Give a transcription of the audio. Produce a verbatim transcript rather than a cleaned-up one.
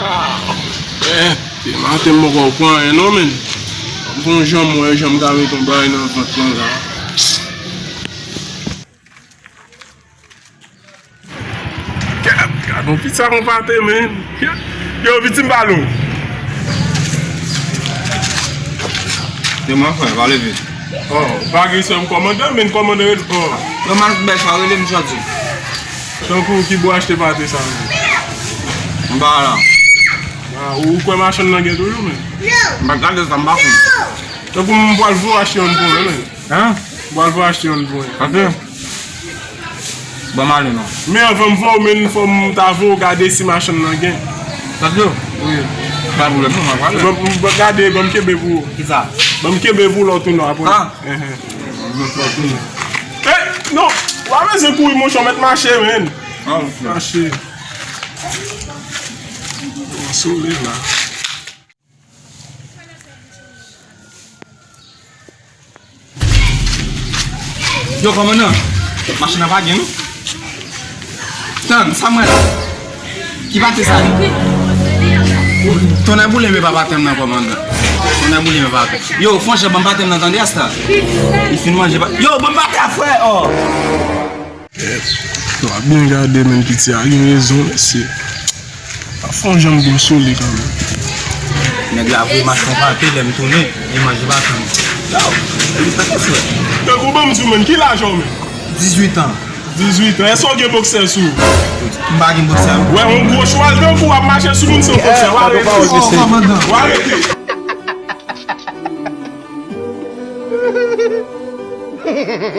Eh, te maten m poko pran anyen non, men. M gon jan m wè, jan m ka met yon bagay nan vant lan la. Gad, gad yon pizza konpate, men. Yo, pitit m pale w. Yo, mwen frè, pale vit. Oh, pa gen sè m kòmandan, men kòmandan rele. Oh. Yo, man, bèl sa, rele m jodi. Tankou ki bò achte pate sa, men? M pa la. Ah, ou kwè machann nan gen toujou, men? M pa gade sa, m pa konn. Tankou m pral voye achte youn pou mwen, men. Hein? M pral voye achte youn pou mwen. Ok. Ban m ale non. Men anvan m voye w, men fò m ta voye w gade si machann nan gen. Sa di w? Wi. Pa pwoblèm non, m ap gade. Ban m, ban m gade, ban m kenbe pou ou. Kisa? Ban m kenbe pou lè w tounen apre. Ah. Ehe. Lè w tounen. Eh, non, w pa bezwen kouri, monchè, w mèt mache, men. Ah, ok. Mache. Sole la. Yo, kòmandan, machin nan pa gen, non? Tann, sa mwen la. Ki pate sa? Tonnè boule, men pa pate m nan, kòmandan. Tonnè boule, men pa pate. Yo, fon jan, ban m pate m nan, tande, asta. Li fin manje pa. Yo, ban m pate a, frè, oh! Yo, ap byen gade, men piti a gen rezon, mesye. Pa fon jan m gon sou li kanmenm. Nèg la voye machin pate, lè m tounen, li manje pate m. Yo, li pete frè. Tankou ban m di w, men, ki laj ou, men? Dizuit an. Dizuit an. Èske w gen boksè sou ou? M pa gen boksè. Wè, yon gwo chwal tankou w ap mache sou moun san boksè. W arete. W arete.